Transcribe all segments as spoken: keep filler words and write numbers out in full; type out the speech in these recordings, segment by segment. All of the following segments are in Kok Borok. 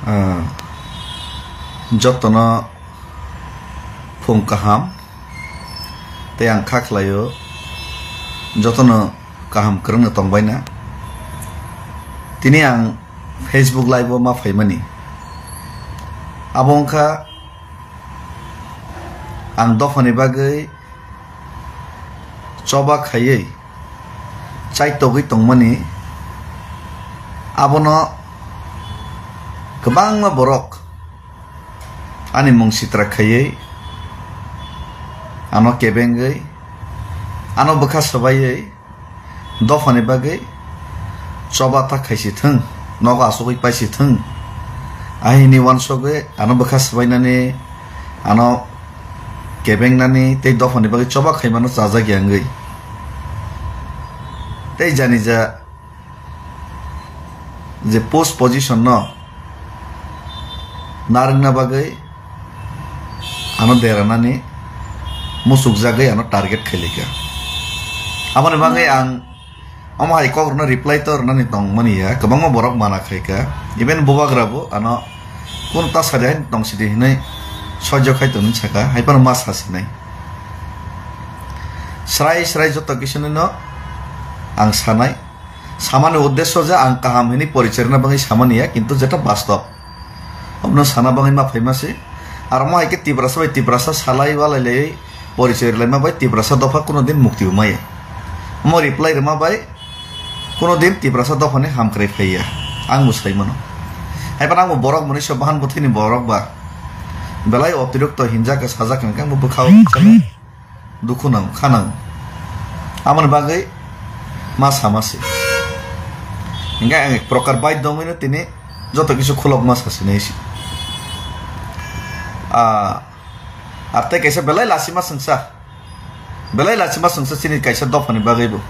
Ah, jotono phung kaham tei ang kha khlaio jotono kaham kwrwngno tongbaina. Tini ang Facebook Live o ma phaimani, abo wngkha ang dophani bagwi choba khaiwi chaitogwi tongmani, abono kwbangma borok ani mung sitra khaiwi, ano kebengwi, ano bwkha swbaiwi dophani bagwi choba ta khaisi thung, nogo asugwi paisi thung, ahini wansugwi ano bwkha swbainani, ano kebengnani tei dophani bagwi choba khaimano chajakya wngwi. Tei janija je post position no narwkna bagwi ano deranani muchukjagwi ano target khailika. Aboni bagwi ang omo hai kok rwno reply to rwnani tongmani ya, kwbangma borok mana khaika, even bubagra bo ano kunu ta sadi hai tong sidi hinwi soijo khai tongni saka, hai phano ma sasinai. Srai srai joto kisu no ang sanai, samani uddesyo je ang kaham hinwi porichai rwna bagwi samani ya, kintu jeta bastob. Obono sana bagwi ma phaima se. Aro mo hai khe Tiprasa bai Tiprasa salai walai lai porichai rwlaima bai Tiprasa dopha kuno din mukti bo maya. Omo reply rwma bai kuno din Tiprasa dophani hamkrai phaiya. Ang bo sai mano. Hai phano ang bo borok mwnwi se bahan bwthwini borok ba. Belai otirokto hinjak khe sajak hwnkhe ang bo bwkhao. Dukhu nang, kha nang. Aboni bagwi ma sama se. Hinkhe ang ek prokar baidhyo wngwi no tini joto kisu khulokma sa sinai se. Ah, ar tei kaisa belai lachima swngsa. Belai lachima swngsa chini kaisa dophani bagwi bo.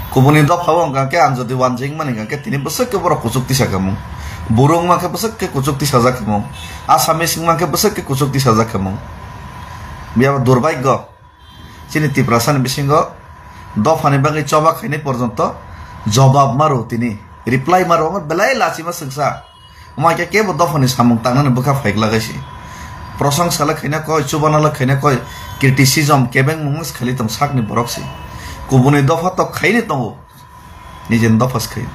Kubuni dopha o wngkha khe ang jodi wanjwi wngmani hwnkha khe tini bwswk khe borok kuchuk tisa khamung. Buru wngma khe bwswk khe kuchuk tisajak khamung. Assamese wngma khe bwswk khe kuchuk tisajak khamung. Biyaba durbhagyo. Chini Tiprasani bisingo dophani bagwi choba khainai porjonto jobab maro tini, reply maro, omo belai lachima swngsa. Omo hai khe kebo dophani samung tangnani bwkha phaikla gaisi. Prosongsa le khaina koi, chubana le khaina koi, criticism kebengmung se khali tong sakni borok se. Kubuni dopha tok khaini tongo. Nijeni dopha se khaio.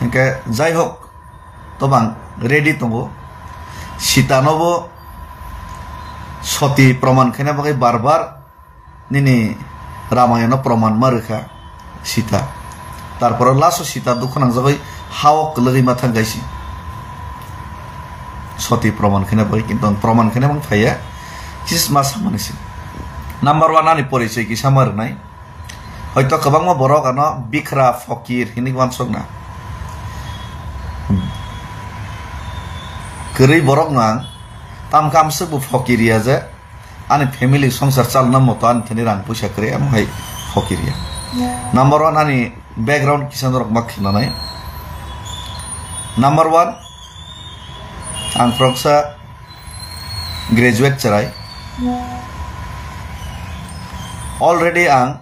Hinkhe jai hok, tobang ready tongo. Sita no bo soti proman khaina bagwi bar bar nini Ramayana no proman ma rwkha Sita. Tarpore last o Sita dukhu nangjagwi ha o kwlwgwi ma thang kaisi. Soti proman khaina bagwi, kintu ang proman khaina mang phaiya. Kisa ma samani se. Number one ani porichoi kisa ma rwnai. Hoito kwbangma borok ano bikra, fokir hinwi uansukna. Kwrwi borok no ang tamkhe amswk bo fokir ya je ani family songsar chalna moto ani thani rang puisa kwrwi, amo hai fokir ya. Number one ani background kisa norok ma khinanai. Number one, ang khoroksa graduate chwrai. Already ang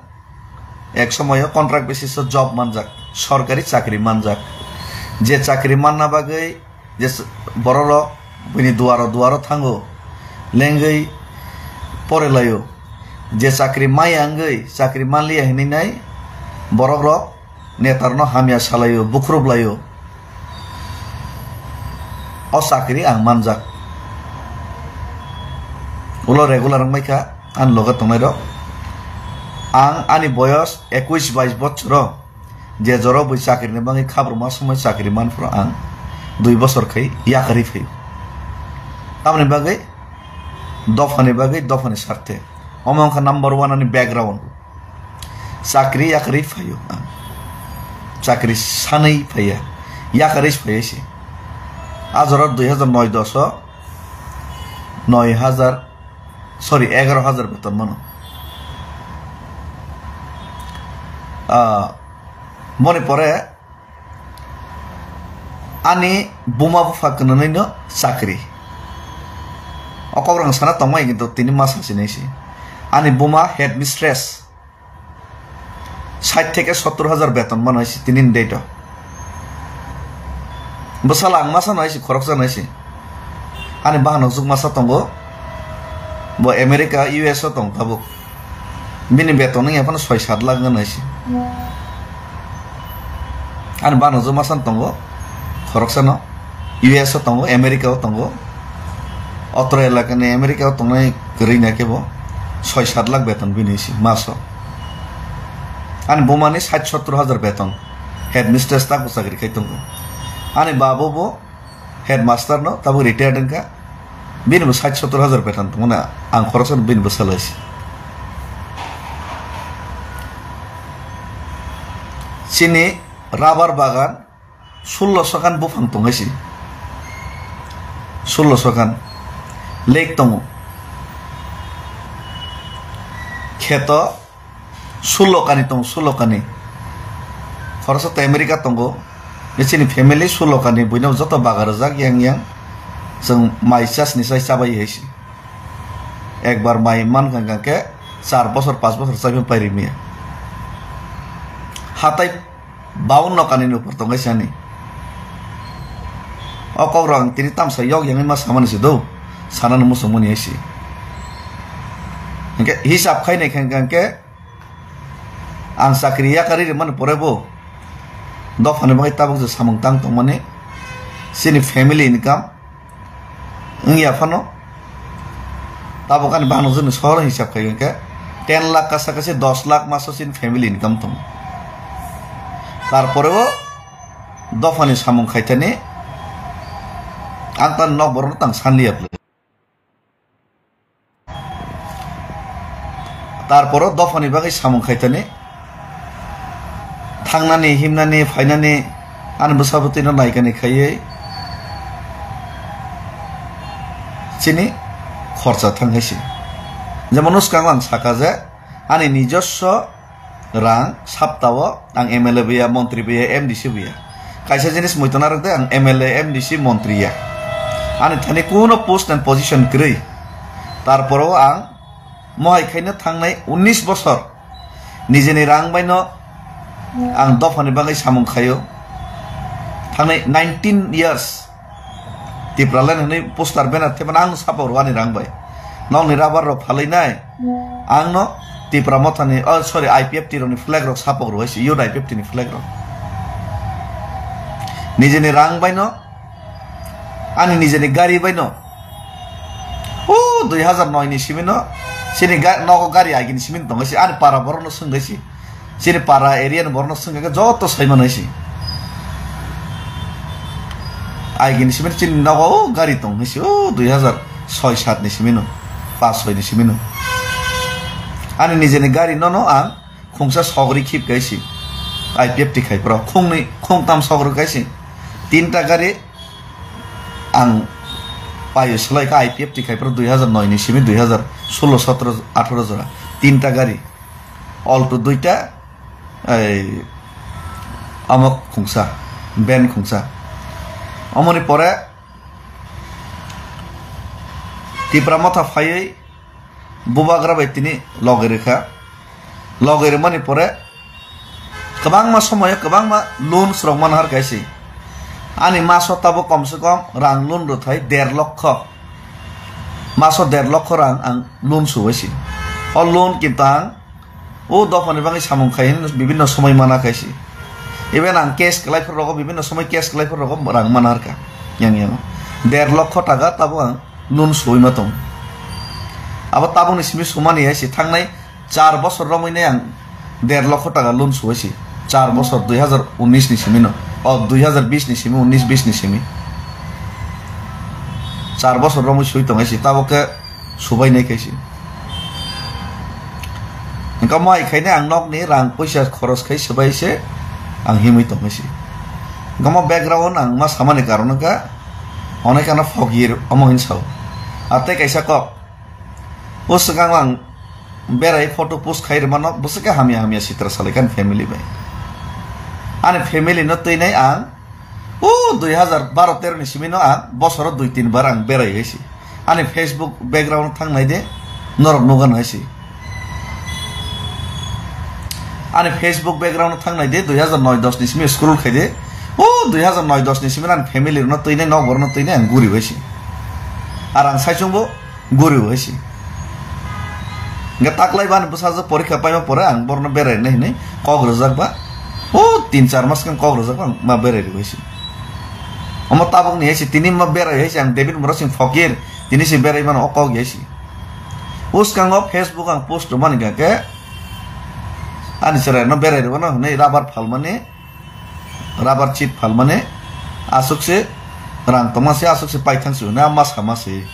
ek somoyo contract basis o job manjak, sorkari chakri manjak. Je chakri manna bagwi je s-, bororok bini duaro duaro thango, lengwi pore laio. Je chakri maya wngwi chakri manliya hinwi nai borokrok netarno hamya salaio, bukhrup laio. O chakri ang manjak. Ulo regular wngbai kha ani loge tongnairok. Ang ani boyos ekush bais bochoro je joro bui chakrini bagwi khabruma somoi chakri manphuru ang dui bochor khai yakarwi phaio. Tamoni bagwi dophani bagwi, dophani sarthe. Omo wngkha number one ani background. Chakri yakarwi phaio ang. Chakri sanwi phaiya. Yakarwi phaiya se. A jora dui hajar noi dos o noi hajar, sorry, egaro hajar beton mano. Ah, moni pore ani buma bupha kwnanwi no chakri. O kok rang sana tongmai kintu tini ma sasinai se. Ani buma headmistress. Sait theke sottor hajar beton mano se tini ni date o. Bwsala ang masa no hai si, khoroksa no hai si. Ani bahan hokjwk masa tongo. Bo America, U S o tong tabuk. Bini beton wngya phano soi sat lakh wngya hai si. Ani bahan hokjwk masa no tongo. Khoroksa no. U S o tongo, America o tongo. Otro elaka ni America o tongnai kwrwi na khe bo soi sat lakh beton bini hai si maso. Ani buma ni sat sottor hajar beton. Headmistress tabuk chakri khai tongo. Ani babo bo headmaster no tabuk retired wngkha. Bini bo sat sottor hajar beton tongmani ang khoroksa no bini bwsala hai si. Chini rubber bagan sullo sokan buphang tong hai si. Sullo sokan lake tongo. Kheto sullo kani tongo, sullo kani. Khoroksa to America tongo. Bini chini family sullo kani, buino joto baga rwjak yang yang. Chwng mai chasni chai chabai hai si. Ekbar mai mankha hwnkha khe char bosor, panch bosor chaiphano pai rimiya. Hatai baunno kani ni upor tong hai si ani. O kok rok ang tini tamsa yok yang ma samani se do. Sanani muchungmani hai si. Hwnkhe hisab khainai khe hwnkha khe ang chakri yakarwi rwmani pore bo dophani bagwi tabuk je samung tang tongmani chini family income wngya phano tabuk ani bahan hokjwkni sohor hisab khai hwnkhe ten lakh kasa kasi dos lakh maso chini family income tongo. Tarpore o dophani samung khaithani ang tani nok borokno tang sanliya bwlwi. Tarporo dophani bagwi samung khaitani, thangnani, himnani, phainani, ani bwsa bwtwino naikani khaiwi chini khorcha thang hai se. Jemon, swkango ang saka je, ani nijoswo rang saptao ang M L A bo ya, montri bo ya, M D C bo ya. Kaisa jinis muitu narwk de, ang M L A, M D C, montri ya. Ani thani kuno post and position kwrwi. Tarporo ang mohai khaino thangnai unnish bosor nijeni rang baino ang dophani bagwi samung khaio. Thangnai nineteen years. Tipraland hwnwi poster banner thepana ang sapok rwani rang bai. Nokni rubber rok phalwi nai. Ang no Tipra Mothani, oh, sorry, I P F T rokni flag rok sapok rwai se, youth I P F T ni flag rok. Nijeni rang bai no, ani nijeni gari bai no. Oh, dui hazar noi ni simi no, sini ga-, nogo gari agini simi tongo se, ani para borok no swngwi se. Chini para area ni borok no swngkha khe joto sai manai si. Aigini simi chini nogo o gari tong hinsi o dui hazar soi sat ni simi no, pas soi ni simi no. Ani nijeni gari no no ang khungsa sogri khip kai si. I P F T khai pro khungni khungtam sogri kai si. Tinta gari ang payo slai kha I P F T khai pro dui hazar noi ni simi dui hazar solo sotro atharo jora. Tinta gari. Alto duita, ei, amo khungsa, van khungsa. Omoni pore Tipra Motha phaiwi bubagra bai tini loge rwkha. Loge rwmani pore kwbangma somoyo kwbangma loan rok manhar kaisi. Ani maso tabuk komse kom rang loan rwthai der lokho. Maso der lokho rang ang loan subaisi. O loan kinto ang o dophani bagwi samung khai hwnwi bibinno somoi mana khaisi. Even ang cash kwlai phuru rogo, bibinno somoi cash kwlai phuru rogo rang mana rwkha. Yang yang der lokho taka tabuk ang loan suwi ma tong. Abo tabukni simi sumani hai si thangnai char bosor romwi nai ang der lokho taka loan suwi si. Char bosor dui hazar unis ni simi no. O dui hazar bis ni simi, unis bis ni simi. Char bosor romwi sui tong hai si tabuk khe subai nai khai si. Hingke mo hai khaina ang nokni rang puisa khoros khai swbai se ang himwi tongwi si. Hingke mo background ang ma samani karon wngkha onek ano phok yir omo hin sao. A tei kaisa kok. O swkang ang berai photo post khai rwmano bwswk khe hamya hamya sitra salai kha ani family bai. Ani family no twi nai ang O dui hazar baro tero ni simi no ang bosoro dui tin bar ang berai hai si. Ani Facebook background thang nai de, norok nugan hai si. Ani Facebook background thang nai de, dui hazar noi dos ni simi scroll khai de, O dui hazar noi dos ni simi ani family rokno twinai, nok borokno twinai ang guri bai si. Ar ang saichung bo guri bai si. Hingke taklai bani bwsajwk porikha paima pore ang borokno berai nai hinui kok rwjak ba. O tin char mas khe kok rwjak ba ang ma berai rw bai si. Omo tabuk ni hai si tini ma berai hai si ang David Murasing Fokir tini si berai mano o kok hai si. Bwskango Facebook ang post rwmani hingke ani chwraino berai rwmano hinui rubber phalmani. Rubber chip phalmani aswk se rang tongma se aswk se paithang se hwnwi ma sama se.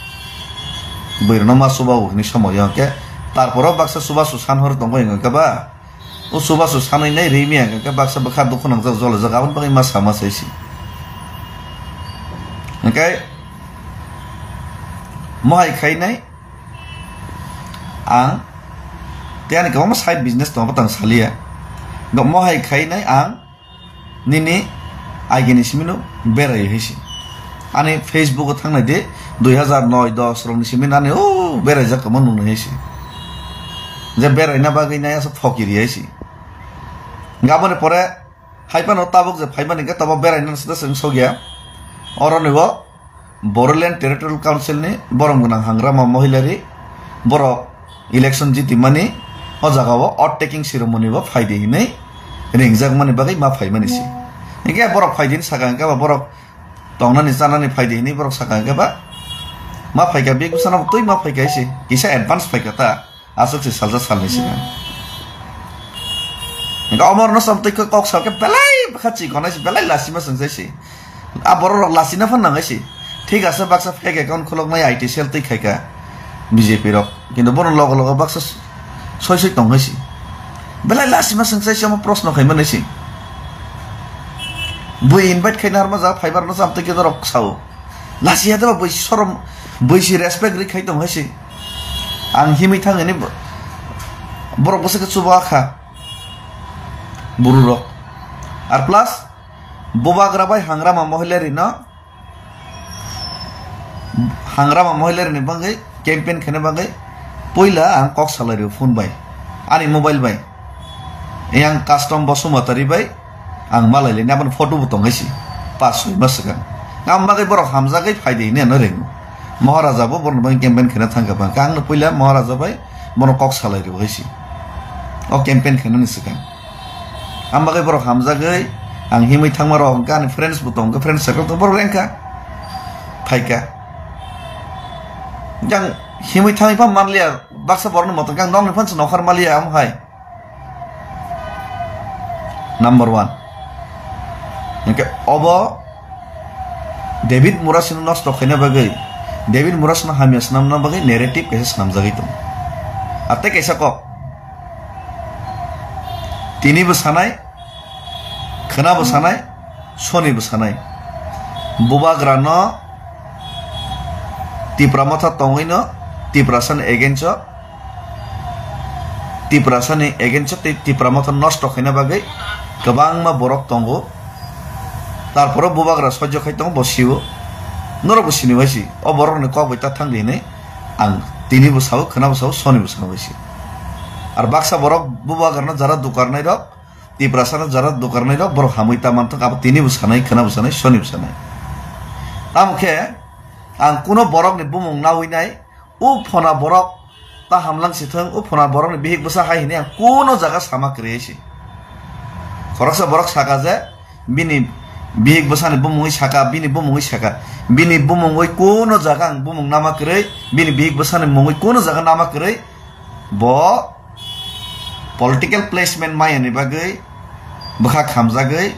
Bwrwino ma chuba o hwnwi somoyo hwnkhe tarporo baksa chubachu san hor tongwi hwnkhe ba o chubachu sanwi nai rimi hwnkhe baksa bwkha dukhu nangjak jolajak aboni bagwi ma sama se se. Hwnkhe mohai khainai ang tei ani kwbangma side business tongo tang saliya. Mohai khainai ang nini agini simino berai hai se. Ani Facebook o thangnai de dui hazar noi dos rokni simi nani o berai jak tongma nungnai hai se. Je beraina bagwi nai asa phokiri hai se. Gaboni pore hai phano tabuk je phaimani khe tobo beraina sida seng sogya. Oroni bo Bodoland Territorial Council ni borom gwnang Hangrama Mohilari borok election jitimani o jaga o oath taking ceremony bo phaidi hinwi ringjakmani bagwi ma phaimani se. Hinkhe borok phaidi hinwi saka hinkhe ba borok tongnani chanani phaidi hinwi borok saka hinkhe ba ma phaikha big bwsano twi ma phaikha se kisa advance phaikha ta. Aswk se salsa salni sigan. Hingke omor no som twi kok salke belai bwkha chikonai se, belai lasima sengchai se. A borok rok lasina phan nangai se. Thik ase baksa fake account khuloknai I T cell twi khaika B J P rok. Kintu bono logo logo baksa soi soi tong hai se. Belai lasima sengchai se omo proshno khaimani se. Bui invite khaina harma ja phaibar no sam twi khe norok sao. Lasi ya deba bui sorom, bui si respect ri khai tong hai se. Ang himwi thang ani bo-, borok bwswk khe chuba kha. Buru rok. Ar plus, bubagra bai Hangrama Mohilari no, Hangrama Mohilari ni bagwi campaign khaina bagwi puila ang kok salai rio phone bai. Ani mobile bai. Yang custom Basumatari bai ang malai le, aboni photo bo tong hai se. Pas soi mas swkang. Ang bagwi borok hamjagwi phai de hinwi ano ringo. Maharaja bo borok bai campaign khaina thangkha bang. Ang no puila Maharaja bai bono kok salai rio hai se. O campaign khaina ni swkang. Ang bagwi borok hamjagwi ang himwi thangma rok hwnkha ani friends bo tong kha, friends circle tong borok rengkha. Phaikha. Yang himwi thangwi pha manliya baksa borok ni moto kang nokni phan se nokhar maliya am hai. Number one. Hingke obo David Murasino nosto khaina bagwi, David Murasino hamya swnamna bagwi narrative kaisa swnamjagwi tongo. Ar tei kaisa kok. Tini bo sanai, khwna bo sanai, soni bo sanai. Bubagra no Tipra Motha tongwi no Tiprasa ni against o Tiprasani against o tei Tipra Motha nosto khaina bagwi kwbangma borok tongo. Tarporo bubagra sojjo khai tongo, bo sio. Norok bo sini bai si. O borok ni kok bai ta thang di hinwi ang tini bo sao, khwna bo sao, soni bo sao bai si. Ar baksa borok bubagra no jara dukarnai rok, Tiprasa no jara dukarnai rok borok hamwi ta manthok, abo tini bo sanai, khwna bo sanai, soni bo sanai. Tamo khe ang kuno borok ni bumung nawi nai, o phona borok ta hamlang si thung, o phona borok ni bihik bwsa hai hinwi ang kuno jaga sama kwrwi si. Khoroksa borok saka je, bini bihik bwsani bumungwi saka, bini bumungwi saka, bini bumungwi kuno jaga ang bumung nama kwrwi, bini bihik bwsani mungwi kuno jaga nama kwrwi, bo political placement maya ni bagwi bwkha khamjagwi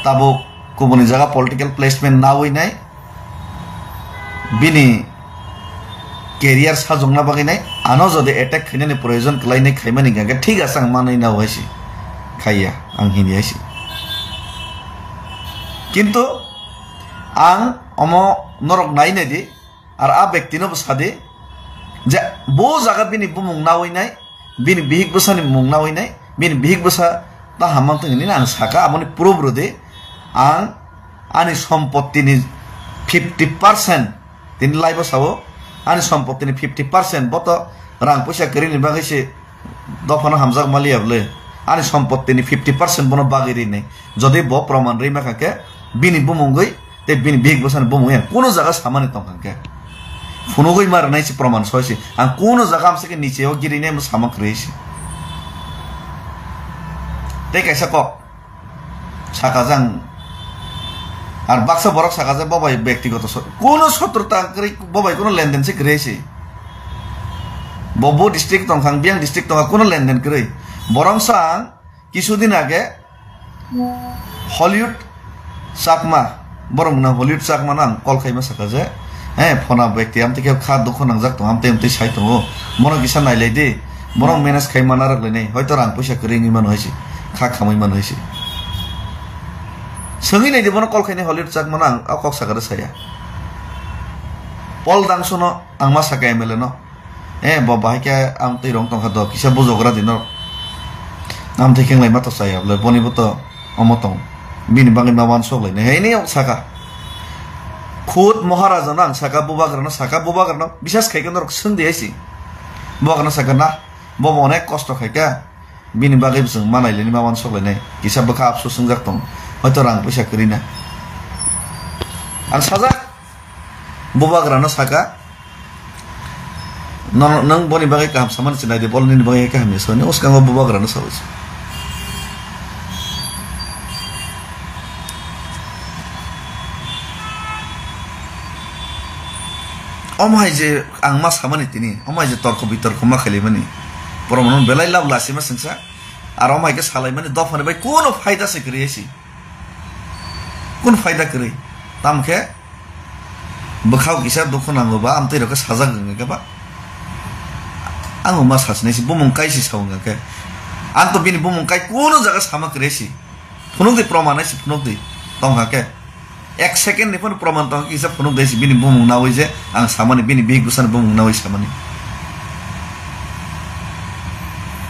tabuk kubuni jaga political placement nawi nai. Bini career sajokna bagwi nai, ano jodi attack khainani proyojon kwlainai khaimani hwnkhe thik ase ang manwi nao hai se, khaiya ang hini hai se. Kintu ang omo norok nai nai di, ar a bektino bo sadi je bo jaga bini bumung nawi nai, bini bihik bwsani mung nawi nai, bini bihik bwsa ta hamang tong hinwi ang saka, aboni proof rwdi, ang ani sompottini fifty percent, tini live o sao, ani sompottini fifty percent bo to rang puisa kwrwini bagwi se dophano hamjak maliya bwle, ani sompottini fifty percent bono bagwi rinai. Jodi bo proman rwi makha khe, bini bumungwi tei bini bihik bwsani bumungwi ang kuno jaga samani tongkha khe, phunugwi ma rwnai se proman soi se. Ang kuno jaga amsa khe niche o girinai mo sama kwrwi se. Tei kaisa kok. Saka jang. Ar baksa borok saka je bo bai bektigoto so-, kuno sotrota kwrwi, bo bai kuno lenden se kwrwi se. Bo bo district tongkha, ang biyang district tongkha, kuno lenden kwrwi. Borok sa ang kisu din age Hollywood Chakma, borok na Hollywood Chakma no ang call khaima saka je, he, phona bekti amtwi khe kha dukho nangjak tong, amtwi amtwi sai tongo, bono kisa nailai di. Borok manage khai mana rok lainai, hoito rang puisa kwrwi wngwi mano hai se, kha khamwi mano hai se. Swngwi nai di, bono call khainai Hollywood Chakma no ang o kok sakha rw saya. Paul Dangso no ang ma saka M L A no, eh, bo bahai khe ang twi rong tongkha do, kisa bujogra di no. Amtwi khe wnglaima to chaya bole, boni bo to omo tong. Bini bagwi ma uansuk lainai, hai ni saka. Khud Maharaja no ang saka, Bubagra no saka, Bubagra no bisas khai khe norok swng di hai se. Bubagra no saka na, bo bo onek kosto khai kha. Bini bagwi bo chwng ma nai lainai, ma uansuk lainai. Kisa bwkha apsu swngjak tong. Hoito rang puisa kwrwi na. Ang sajak. Bubagra no saka. Nono, nwng boni bagwi kaham samani se nai di, bol nini bagwi kaham ya soni. Uskango Bubagra no sawi se. Omo hai je ang ma samani tini, omo hai je torko bitorko ma khailaimani, borok no belai lab lasima sengsa, aro omo hai khe salaimani dophani bai kuno phaida se kwrwi hai se, kuno phaida kwrwi, tamo khe bwkhao kisa dukhu nango ba, amtwi rok khe sajak wngkha khe ba, ang bo ma sasinai se, bumung kai se sa wngkha khe, ang to bini bumung kai kuno jaga sama kwrwi se, phunuk di, proman hai se phunuk di, tongkha khe. Ek second ni phano proman tong kisa phunuk dai si bini bumung nawi je ang samani, bini bihik bwsani bumung nawi samani.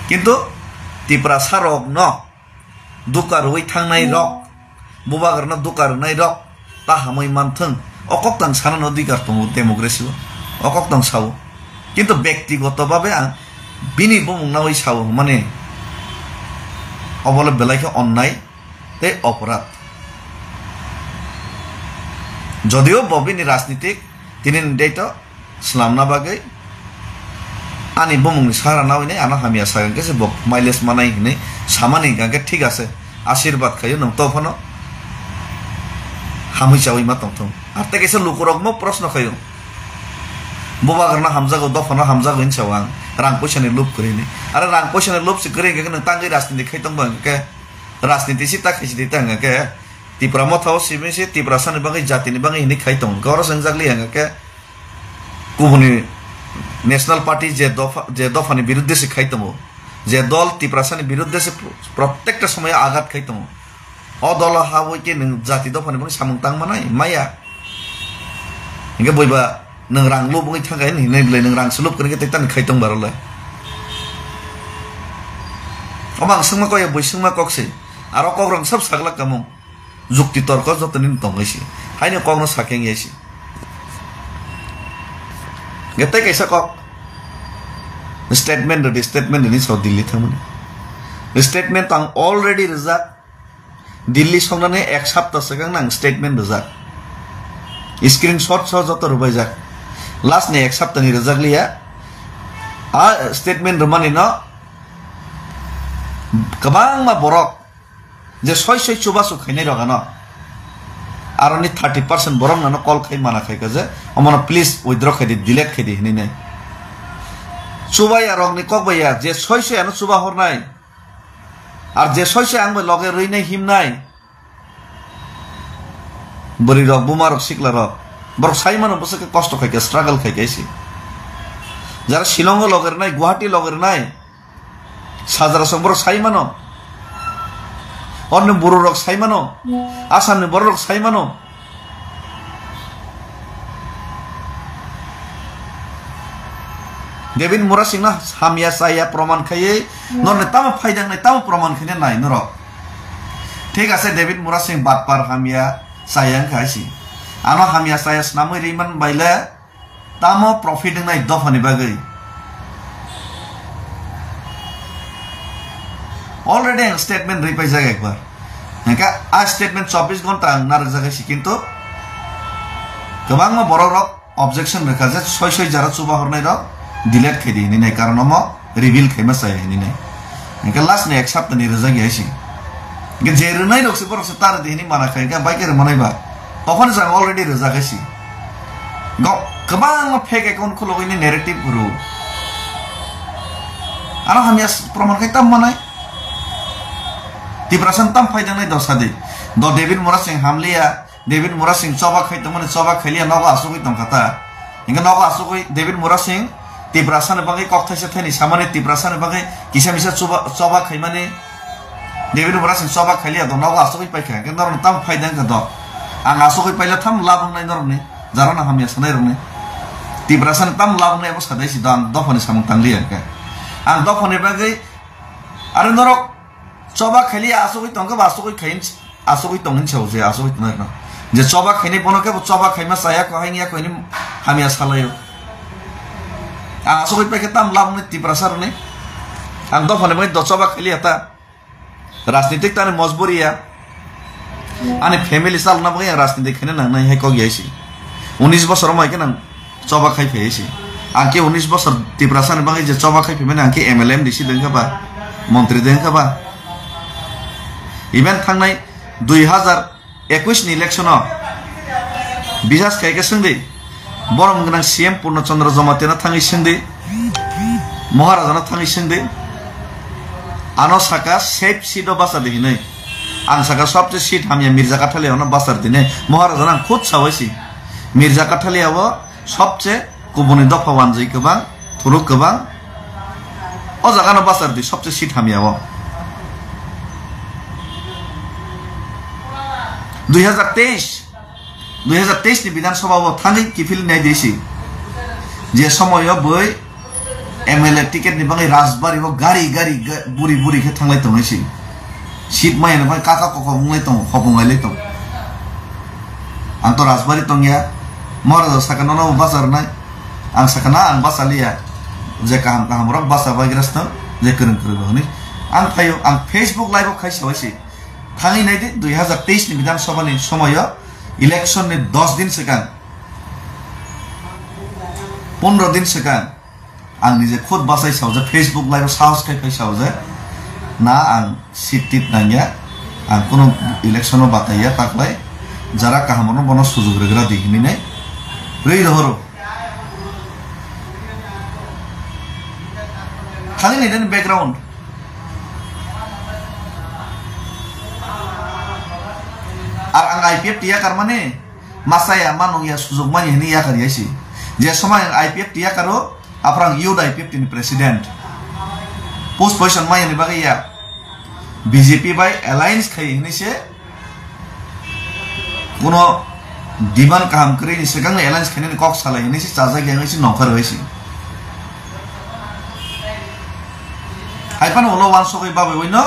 Kintu Tiprasa rok no duka rwi thangnai rok, Bubagra no duka rwnai rok ta hamwi manthwng, o kok tang sana no dikar tongo democracy o, o kok tang sao. Kintu bektigoto babe ang bini bumung nawi sao hwnmani obole belai khe onnai tei oporad. Jodio bo bini rajnitik tini ni date o swnamna bagwi ani bumungni sara nawi nai ano hamya sagang khe se bo mileage manai hinwi samani hwnkha khe thik ase, ashirbad khaio nwng to phano hamwi chawi ma tongthung. Ar tei kaisa lukurok mo proshno khaio, Bubagrano hamjago, dophano hamjago hinwi sao ang, rang puisani lob kwrwi hinwi. Are rang puisani lob se kwrwi hwnkhe nwng tangwi rajniti khai tongba hwnkhe, rajniti se ta khaisi di ta hwnkhe, Tipra Motha o simi se Tiprasani bagwi, jatini bagwi hinwi khai tongo. Hwnkhe oro se wngjakli hwnkhe kubuni National Party je dopha, je dophani birudde se khai tongo, je dol Tiprasani birudde se pro-, protekta somoyo agat khai tongo. O dolo habwi khe nwng jati dophani bagwi samung tang manai maya. Hwnkhe boiba nwng rang lob wngwi thangkha hinwi hinwi bwlai nwng rang se lob kwrwngkhe tei tani khai tong barolai. Omo ang swngma kok ya, bui swngma kok se. Aro kok rang sab saglak kamung. Jukti torko joto nini tongwi se. Haino kokno sakhe wngya se. Hwnkhe tei kaisa kok. Statement rwdi, statement rwdi sao Delhi thangmani. Statement ang already rwjak. Delhi songnani ek sapta swkang nang statement rwjak. Screenshot so joto rwbaijak. Last ni ek sapta ni rwjak liya. A statement rwmani no kwbangma borok je soi soi chubachu khainai rok ano. Aroni thirty percent borok nano call khai mana khai ka je omono please withdraw khai di, delete khai di hinwi nai. Chubaya rokni kok bai ya, je soi soi ano chuba hornai. Ar je soi soi ang bai loge rwinai himnai. Bwrwi rok, buma rok, sikla rok. Borok sai mano bwswk khe kosto khai khe, struggle khai khe se. Jara Shillong o loge rwnai, Guwahati loge rwnai. Sajra song borok sai mano. Orni buru rok sai mano. Assam ni borok rok sai mano. David Murasing no hamya chaya proman khaiwi norni tamo phaidang nai, tamo proman khaina nai norok. Thik ase, David Murasing batpar hamya chaya wngkha hai si. Ano hamya chaya swnamwi ri man baile tamo profit wngnai dophani bagwi. Already ang statement ripaijak ekbar. Hingke a statement chobbish ghonta ang narwkjak hai si, kintu kwbangma borok rok objection rwkha je soi soi jara chuba hornai rok delete khai di hinwi nai, karon omo reveal khaima chaya hinwi nai. Hingke last ni ek sapta ni rwjak ya si. Hingke je rwnai rok se borok se ta rwdi hinwi mana khai, hingke bai khe rwmanai ba. Tophani jang already rwjak hai si. Go, kwbangma fake account khulugwi ni narrative rw. Ano hamya s-, proman khai tam manai. Tiprasa tam phai dangnai dosa di. Do David Murasing hamliya, David Murasing choba khai tongmani choba khailiya nogo asugwi tongkha ta. Hingke nogo asugwi David Murasing Tiprasa ni bagwi kok thaisa thani samani Tiprasa ni bagwi kisa misa choba, choba khaimani David Murasing choba khailiya do nogo asugwi paikha. Hingke norok tam phai dang do. Ang asugwi paila tham labung nai norok ni. Jara na hamya sanai rok ni. Tiprasa ni tam labung nai abo sadai si do ang dophani samung tangliya hingke. Ang dophani bagwi are norok choba khailiya asugwi tongkha ba asugwi khain asugwi tongin sao je asugwi tongnai no. Je choba khainai bono khe bo choba khaima chaya ko hain ya ko ni hamya salayo. Ang asugwi paikhe tam labung ni Tiprasa rok ni. Ang dophani bagwi do choba khailiya ta. Rajnitik tani mojburi ya. Ani family chalna bagwi ang rajnitik khaina nangnai hai kok ya si. Unis bosor mai khe nang choba khai phai si. Ang khe unis bosor Tiprasa ni bagwi je choba khai phai mani ang khe M L A M D C dengkha ba, montri dengkha ba. Even thangnai dui hazar ekwis ni election o bisas khai khe swngdi, borom gwnang C M Purno Chandra Jamatia no thangwi swngdi, Maharaja no thangwi swngdi, ano saka safe seat o basa di hinwi. Ang saka sobse seat hamya Mirza Kathalia no basa di hinwi. Maharaja no ang khud sawai si. Mirza Kathalia o sobse kubuni dopha wanjwi kwbang, thuruk kwbang. O jaga no basa di sobse seat hamya o. Dui hazar teis, dui hazar teis ni Bidhan Sabha o thangwi kiphil nai di si. Je somoy o boi M L A ticket ni bagwi Rajbari o gari gari ga-, buri buri khe thanglai tongnai si. Seat maya ni bagwi kaka koko wnglai tongo, khopung lai tongo. Ang to Rajbari tongya, Maharaja saka nono basa rwnai. Ang saka na ang basa liya. Je kaham kaham rok basa bai grasno, je kwrwng kwrwng rok ni. Ang phaio, ang Facebook live o khai sawai si. Thangwi nai di, dui hazar teis ni Bidhan Sabha ni somoyo election ni dos din swkang, pondro din swkang, ang nije khud bachai saojak, Facebook live o sahos khai phai saojak, na ang seat tit nangya, ang kuno election o bataiya, taklai jara kaham no bono sujug rwgra di hinwi nai rwi rohoro. Thangwi nai nini background. Ar ang I P F T yakar mani, masaya manung ya sujug mani hini yakar ya si. Je somai ang I P F T yakaro, aprang youth I P F T ni president. Post position maya ni bagwi ya. B J P bai alliance khai hini se, kuno demand kaham kwrwi ni swkang ni alliance khainani kok salai hinwi se chajak ya wngwi se nongkhor bai se. Hai phano ulo wansugwi babwi uino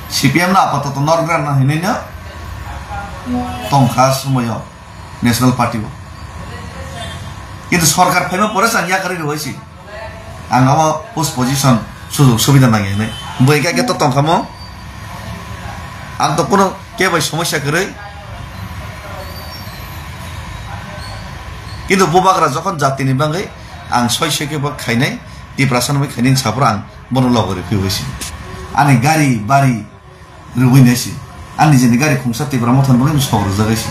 C P M no apatoto norgra no hinwi no tongkha somoyo National Party o. Kintu sorkar phaima pore chang yakarwi rwbai se. Ang abo post position sujug subida nangya hinwi. Bwrwi kha khe to tongkha mo. Ang to kuno kebo bai somosya kwrwi. Kintu bubagra jokhon jatini bagwi ang soi soi khe bo khainai, Tiprasa ni bagwi khainai hinwi saphuru ang bono logo rw phiui se. Ani gari bari rwui nai se. Ani nijeni gari khungsa Tipra Motha ni bagwi sok rwjak hai se.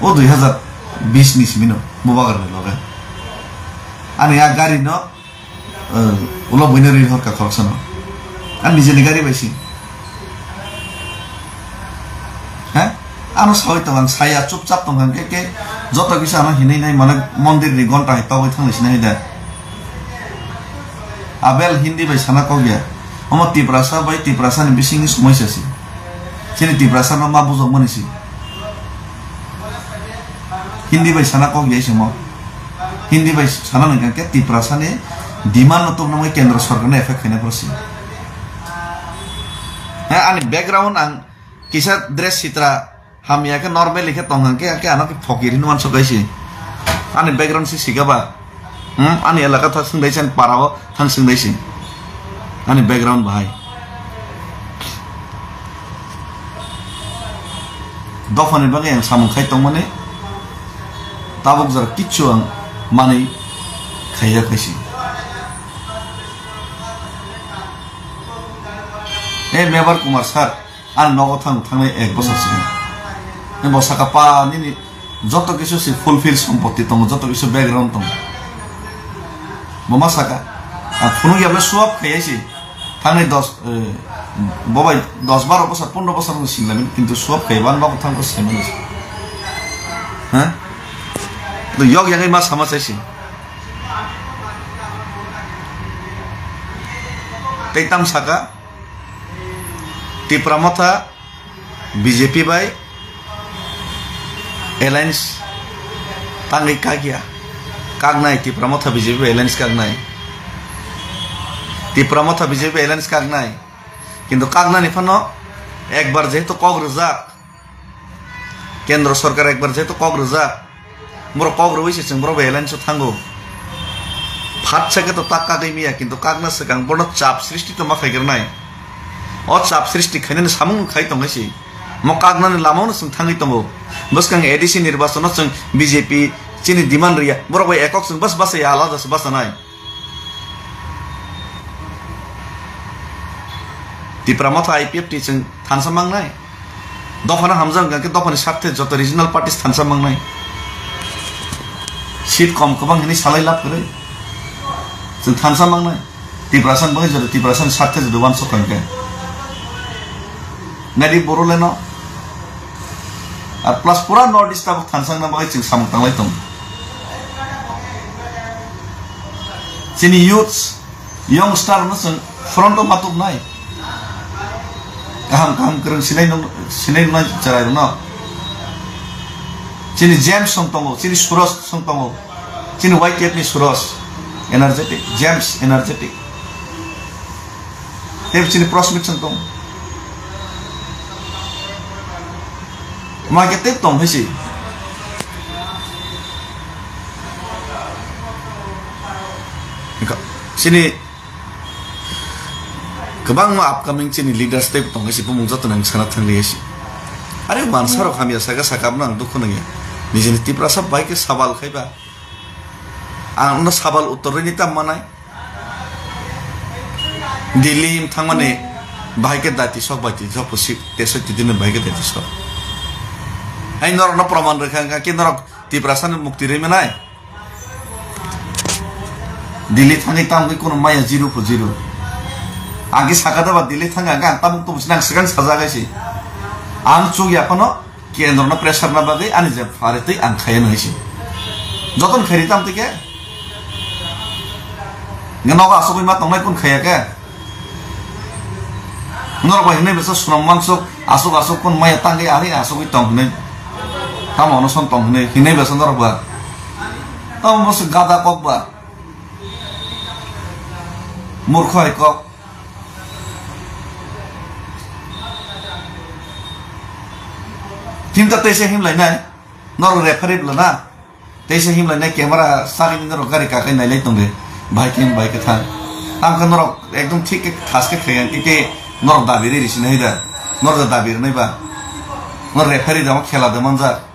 O dui hazar bis ni simi no bubagra ni loge. Ani a gari no, eh, ulo buino ri horka khoroksa no. Ani nijeni gari bai se. He? Ano sawi tong ang saya chupchap tong ang ke ke joto kisa ano hinui nai mane mondir ni gonta hai togoi thang nai sinai da. Abel Hindi bai sana kok ya. Omo Tiprasa bai Tiprasa ni bising ni somoi sa si. Chini Tiprasa no ma bujok mani si. Hindi bai sana kok ya isimo. Hindi bai sana nang ke Tiprasa ni demand no tong nang kendra sorkar ni effect khaina poro si. He, ani background ang kisa dress sitra hamya khe normal khe tong hang khe, khe ano khe phokir hinwi uansuk hai se. Ani background se sika ba? Hmm? Ani elaka thang swng dai se, ani para o thang swng dai se. Ani background bahai. Dophani bagwi ang samung khai tongmani, tabuk jora kichu ang manwi khaiya khaisi. E Mebar Kumar sir, ani nogo thang thangnai ek bosor sini. Bo saka pa nini joto kisu si fulfill sompoti tongo, joto kisu background tongo. Bo ma saka, ang phunuk ya ble swap khaiya si. Thangnai dos, eh, bo bai dos baro bosor, pondro bosor no singlamin, kintu swap khaiya ba nogo thang ko saiman si. Ha? To yok yagai ma sama sai si. Tei tam saka, Tipra Motha B J P bai alliance tangwi kakya. Kaknai, Tipra Motha B J P bai alliance kaknai. Tipra Motha B J P bai alliance kaknai. Kintu kaknani phano ekbar jehetu kok rwjak, Kendro sorkar ekbar jehetu kok rwjak, borok kok rwui se chwng borok bai alliance o thango. Phat sa khe to tak kagwi miya, kintu kakna swkang bono chap srishti to ma khai kernai. O chap srishti khainani samung khai tongkhe si. Mo kaknani lama no chwng thangwi tongo. Bwskang A D C nirbachon o chwng B J P chini demand riya. Borok bai ekok chwng bas basa ya, alada se basa nai. Tipra Motha I P F T chwng thansa mangnai. Dophano hamjak hwnkha khe dophani sarthe joto regional parties thansa mangnai. Seat kom kwbang hinwi salai lab kwrwi. Chwng thansa mangnai. Tiprasa ni bagwi joto Tiprasa ni sarthe joto uansuk hwnkhe. Nadi Boroleno. Ar plus pura North East tabuk thansa wngna bagwi chwng samung tanglai tongo. Chini youths, youngster no chwng front o matuk nai. Kaham kaham kwrwng sinai nung-, sinai nungnai chwrai rwno. Chini James song tongo, chini Suros song tongo, chini Y T F ni Suros, energetic, James energetic. Tei chini Prosmit song tongo. Ma khe tei tong hai si. Chini kwbangma upcoming chini leaders tei tong hai si, bumung joto nang sana thang liya si. Are mansa rok hamya saka saka abno ang dukhu nangya. Nijini Tiprasa bai khe sabal khai ba. Ang no sabal uttor rini tam manai. Delhi thangmani bahai khe dati sok bai ti sok po si te sok ti dini bahai khe dati sok. Hai norok no proman rwkha wngkha khe norok Tiprasa ni mukti rwi manai. Delhi thangwi tamo khe kono maya zero po zero. Ang khe saka da ba Delhi thangkha ang tabuk tubu sinang swkang sajak hai si. Ang chuk ya phano kendro no pressure na bagwi ani je phari twi ang khaya nai si. Joton khairi tam twi khe. Nge nogo asugwi ma tongnai kun khaya khe. Norok bai hinwi besa sunom mansuk, asuk asuk kun maya tangwi ari asugwi tong hinwi. Tamo ono son tong hinwi, hinwi besa norok ba. Tamo bwswk gada kok ba. Murkho hai kok. Himta teisa himlainai. Norok referee bwlana. Teisa himlainai camera sagini norok gari kakai nailai tongdi. Bahai khe bahai khe thang. Tamo khe norok ekdom thik khe thas khe khaiya khe norok dabi ri risi nai da. Norok da dabi rwnai ba. Norok referee rok khela de manjak.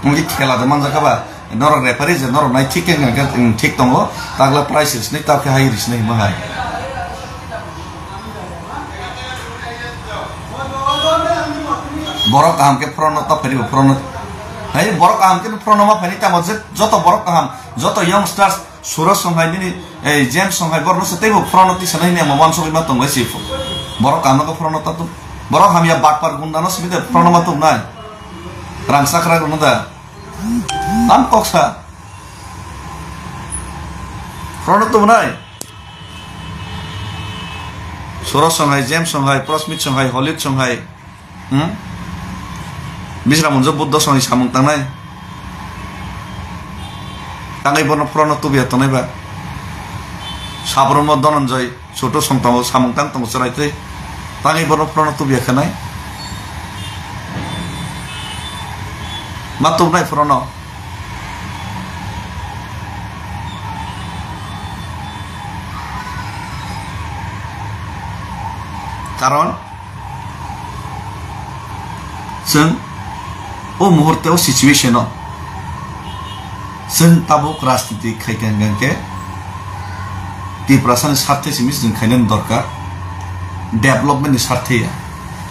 Wngkhe khela de manjakha ba, norok referee je norok nai thik khe hwnkha khe, wng, thik tongo, takla prize risinai, tamo khe hai risinai hwnma hai. Borok kaham khe phorono ta phai bo phorono. Hai borok kaham khe phorono ma phai tamo je joto borok kaham, joto youngsters, Suraj song hai nini, eh, James song hai borok no se teibo phorono tisa nai hwnwi ang wansugwi ma tongo se borok kaham no phorono ta tu. Borok hamya batpar gunda no simi de phorono ma tongnai. Rang sakra rwno da. Tam kok sa. Phorono tubunai. Soros song hai, James song hai, Prosmit song hai, Holid song hai. Hmm? Bisra munjo Buddha song hai samung tangnai. Tangwi bono phorono tubiya tongnai ba. Sabromo Dhananjay. Soto song tongo, samung tang tongo chwrai tei. Tangwi bono phorono tubiya khanai. Ma tubnai phorono. Karon chwng o muhurte o situation o chwng tabuk rajniti khaikha hwnkhe Tiprasani sarthe simi chwng khainani dorkar, development ni sarthe ya.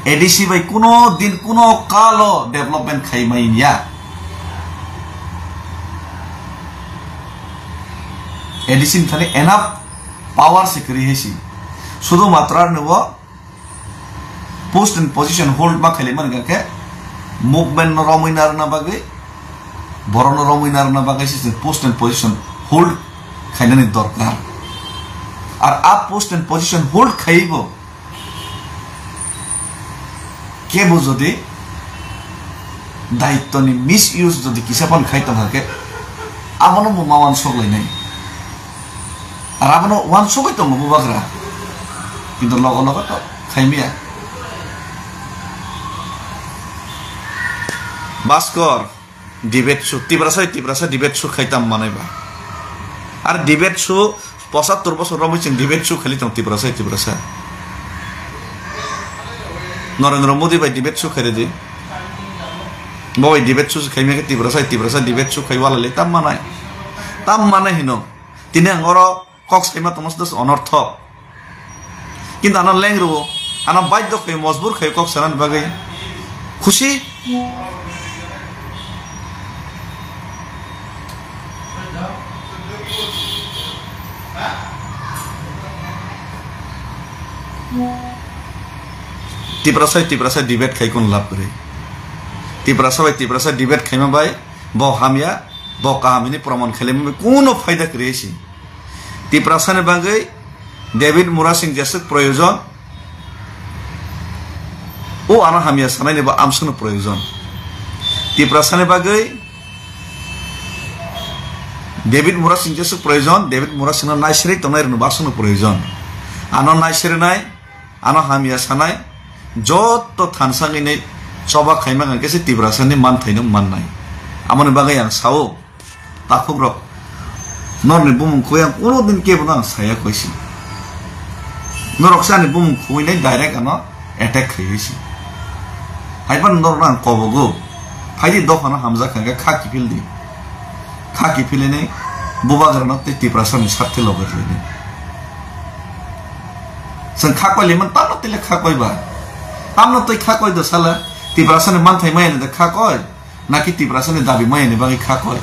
A D C bai kuno din kuno kalo development khaimani ya. A D C ni thani enough power se kwrwi hai si. Sudu matra ni bo post and position hold ma khaili man khe movement no romwi narwkna bagwi, borok no romwi narwkna bagwi se chwng post and position hold khainani dorkar. Ar a post and position hold khaibo kebo jodi daitwni misuse jodi kisa phano khai tongkha khe, abono bo ma uansuk lainai. Ar abono uansugwi tongo bubagra, kintu logo logo to khaimya. Baskor, debate su, Tiprasa, Tiprasa debate su khai tam manai ba. Ar debate su, pochattor bosor romwi chwng debate su khali tong Tiprasa, Tiprasa. Narendra Modi bai debate su khairi di. Bo bai debate su khaimya khe Tiprasa, Tiprasa debate su khai wala le tam manai. Tam manai hino. Tini ang oro kok saima tongma se dos onorthok. Kintu ano leng rwo, ano baidhyo khayo, mojbur khayo kok sanani bagwi. Khusi. Tiprasa bai Tiprasa debate khai kun lab kwrwi. Tiprasa bai Tiprasa debate khaima bai bo hamya, bo kaham hini proman khailai bai kuno phaida kwrwi si. Tiprasani bagwi David Murasing jeswk proyojon, o ano hamya sanaini bo amswkno proyojon. Tiprasani bagwi David Murasing jeswk proyojon, David Murasingno naisirwi tongnai rwno bo aswkno proyojon. Ano naisirwnai, ano hamya sanai, joto thansa wngwi choba khaima hwnkhe se Tiprasani manthaino mannai. Amoni bagwi ang sao, takhukrok, norokni bumung khugwi ang kuno din kebono ang saya koi si. Norok se ani bumung khugwi nai direct ano attack khaiwi si. Haiphano norokno ang kobogo, phaidi dophano hamjak hwnkhe kha kiphil di. Kha kiphilini bubagrano tei Tiprasani sarthe loge khlaidi. Chwng kha koiliman tamno tile kha koi ba. Tamno tei kha koi do sala Tiprasani manthai maya ni da kha koi. Naki Tiprasani dabi maya ni bagwi kha koi.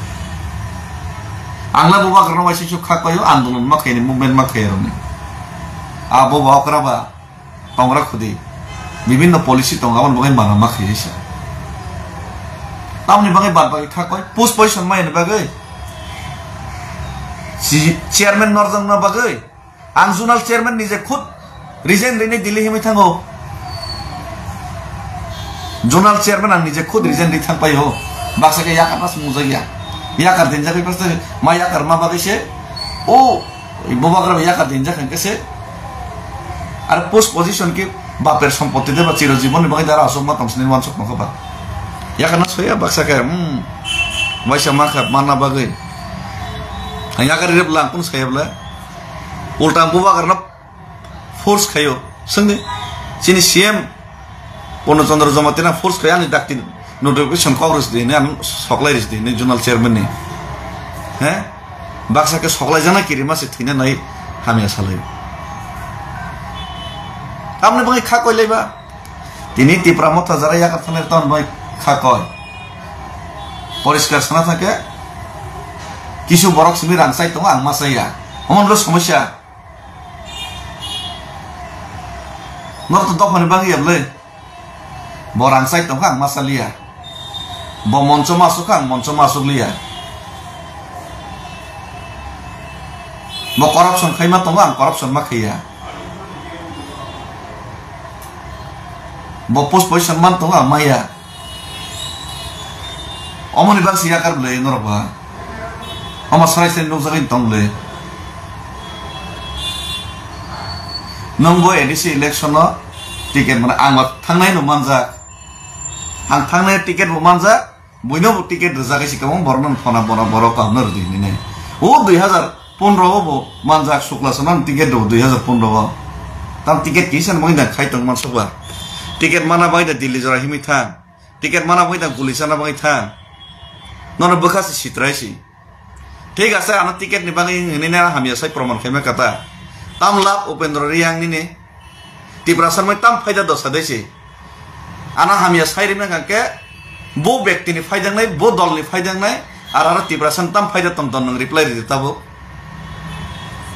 Angla bubagrano waisa su kha koi o andolon ma khaini movement ma khairokni. Abo ba okra ba. Tongra khudi bibinno policy tongo, aboni bagwi mana ma khaisa. Tamoni bagwi bad bagwi kha koi post position maya ni bagwi si chairman norjakna bagwi ang zonal chairman nije khud resign rini Delhi himwi thango. Zonal chairman ang nije khud resign ri thang pai ho. Baksa khe yakar nas mujak ya. Yakar dinjak ri paste ma yakar ma bagwi se o Bubagra bai yakar dinjak hwnkhe se, aro post position khe baper sompotti de ba chiro jibon ni bagwi dara aswk ma tong sini wansuk nokha ba. Yakar na soya baksa khe, hmm, waisa ma kha manna bagwi. Ang yakar rep lang kun saya bla. Ulta bubagra na force khayo. Sengni chini C M Purno Chandra Jamatia force khe ani dakti notification kok ris di hinwi, ano soklai ris di hinwi zonal chairman ni. He? Baksa khe soklai jana kirima se thwina nai hamya salai. Tamni bagwi kha koi laiba. Tini Tipra Motha jara yakar thanai tamni bagwi kha koi. Poriskar sana thangkhe kisu borok simi rang chai tongo ang ma chaya. Omo nolo somosya. Norok to dophani bagwi ya bwle. Bo rang chai tongkha ang ma cha liya. Bo moncho ma asuk kha ang moncho ma asuk liya. Bo corruption khai ma tongo ang corruption ma khaiya. Bo post position man tongo ang maya. Omoni bagwi se yakar bwle norok ba. Omo sarai sarai nukjagwi tong bwle. Nwng bo A D C election no ticket mana ang ba thangnai no manjak. Ang thangnai ticket bo manjak. Buino bo ticket rwjak si kwbang borok no phona bona borok kaham no rwdi hinwi nai. O dui hazar pondro o bo manjak Sukla Sona ni ticket rw dui hazar pondro o. Tam ticket kisa bagwi da khai tong man sokba. Ticket mana bagwi da Delhi jora himwi thang. Ticket mana bagwi da guli chana bagwi thang. Nono bwkha se sitrai si. Thik ase, ano ticket ni bagwi hinwi na hamya sai proman khaima kata. Tam lab Upendra Reang nini. Tiprasa mai tam phaida dosa dei si. Ano hamya sai rima kangke bo bekti ni phaidangnai, bo dol ni phaidangnai, ar aro Tiprasa tam phaida tong ton nwng reply ridi tabuk.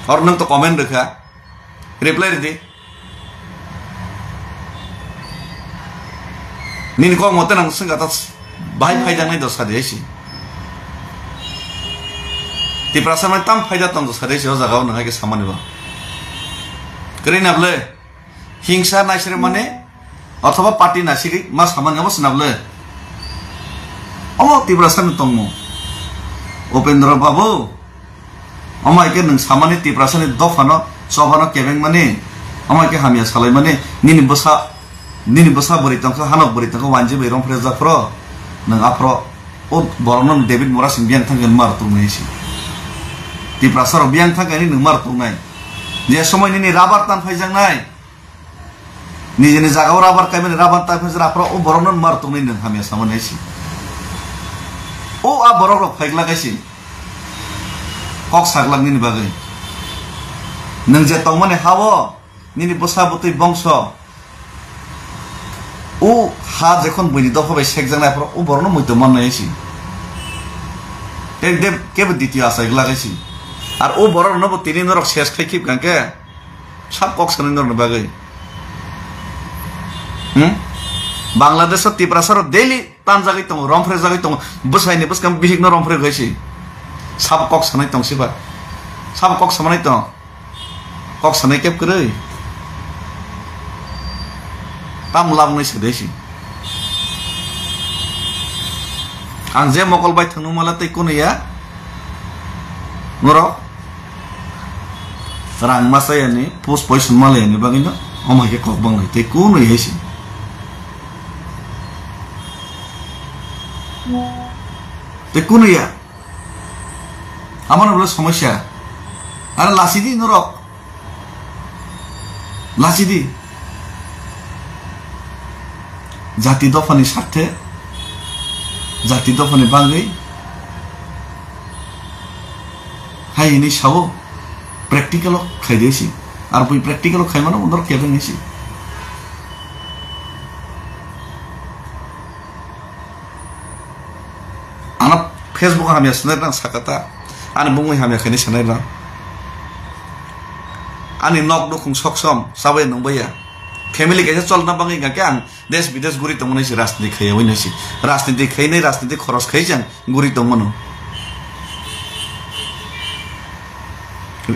Or nwng to comment rwkha. Reply ridi. Nini kok mote nang swngkha ta bahai phaijaknai dosa di hai si. Tiprasa mai tam phaida tong dosa di hai si o jaga o nang hai khe samani bo. Kwrwi na bwle? Hingsa naisre mane othoba party naisiri ma samani abo sina bwle? Omo Tiprasa ni tongmo. Upendra Babu. Omo hai khe nwng samani Tiprasani dophano, chophano kebengmani, omo hai khe hamya salaimani, nini bwsa, nini bwsa bwrwi tongkha, hanok bwrwi tongkha, wanji bai romphre japhro, nwng aphro, o borokno David Murasing biyang thangkhe mar tongnai si. Tiprasarok biyang thangkhe nini nwng mar tongnai. Je somoi nini rabar tan phaijaknai, Nijini jagao rabar kaimani rabar ta phai jora aphro o borokno mar tongnai nwng hamya samani hai si. O a borok rok phaiglak hai si. Kok saglak nini bagwi. Nwng je tongmani ha-o nini bwsa bwtwi bongso. O ha jekhon buini dopha bai sekjaknai aphro o borokno muitu mannai hai si. Tei de kebo ditio achai glak hai si. Ar o borok rokno bo tini norok ses khai khib kangkhe. Sab kok sanai norokni bagwi. Hmm? Bangladesh o Tiprasa rok daily tanjagwi tongo, romphre jagwi tongo, bwsaini bwskang bihikno romphre gwi si. Sab kok sanai tong siba. Sab kok samanai tong. Kok sanai kep kwrwi. Tam labnai se dei si. Ang je mokol bai thangno mala tei kunu ya. Norok. Rang masa yani, post poison mala yani bagwi no, omo hai khe kok bang lai, tei kunu ya si. Tei kunu ya. Amano bole somosya. Are lasi di norok. Lasi di. Jati dophani sarthe, jati dophani bagwi hai hwnwi sao, practical o khai de si. Ar bui practical o khai mano norok kebeng si. Ano Facebook o hamya sanai rang sakata, ani bumui hamya khaini sanai rang. Ani nok nukhung soksom, sabai nungbaiya. Family kaisa cholna bagwi hingkha khe ang desh bidesh guri tongmani si rajniti khaiya wi nai si. Rajniti khainai, rajniti khoros khai jang guri tongmano.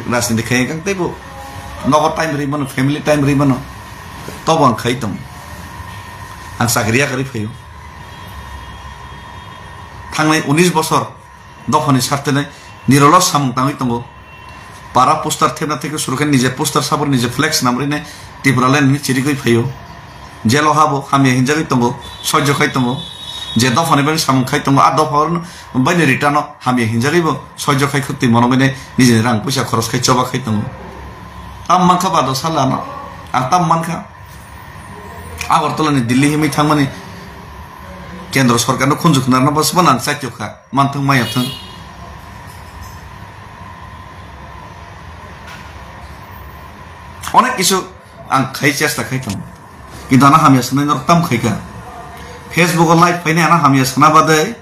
Rajniti khai kang teibo nogo time ri mano, family time ri mano. Tobo ang khai tong. Ang chakri yakarwi phaio. Thangnai unis bosor dophani sartene nirolo samung tangwi tongo. Para poster thepna theke suru khe nije poster sabur nije flex namrine Tipraland ni chirigwi phaio. Jelo habo hamya hinjagwi tongo, soijo khai tongo. Je dophani bagwi samung khai tongo, a dopha baini return o hamya hinjagwi bo soijo khai khwtwi mono bini nijini rang puisa khoros khai choba khai tongo. Tam mankha bado salano, ang tam mankha. Agartala ni Delhi himwi thangmani kendro sorkar no khunju khwnarna bwswkno ang chaitokha, manthwng maya thwng. Onek kisu ang khai chesta khai tongo. Kintu ano hamya sanai norok tam khaikha. Facebook o live phainai ano hamya sana badai.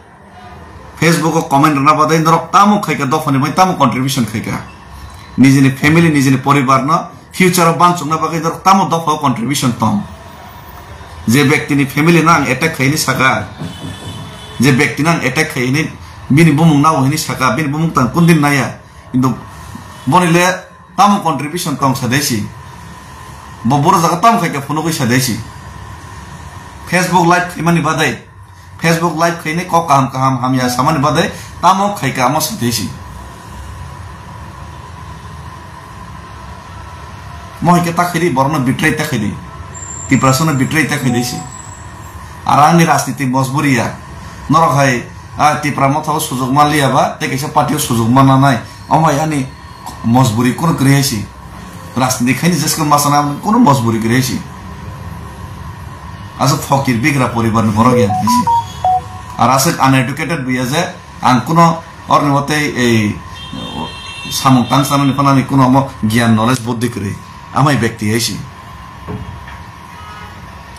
Facebook o comment rwna badai norok tamo khaikha, dophani bai tamo contribution khaikha. Nijini family, nijini poribar no future o bansukna bagwi norok tamo dopha o contribution tong. Je bekti ni family no ang attack khaini saka, je bekti no ang attack khaini bini bumung nao hini saka, bini bumung tang kundin naya. Kintu boni le tamo contribution tong sa desi. Bo boro jaga tamo khaikha phunugwi sa desi. Facebook live khaimani badai. Facebook live khainai kok kaham kaham hamya samani badai tamo khaikha amo satwi si. Mo hai khe ta khaidi borokno betray ta khaidi. Tiprasano betray ta khaidi si. Ar ani rajniti mojburi ya. Norok hai a Tipra motha o sujuk manliya ba tei kaisa party o sujuk manna nai. Omo hai ani mojburi kunu kwrwi hai si. Rajniti khaini jesko masana kuno mojburi kwrwi si. Aswk phokir bigra poribar ni borok ya si. Ar aswk uneducated buya je ang kuno orni watei ei samung tang sanani phanani kuno omo gyan knowledge buddhi kwrwi. Amai bekti hai si.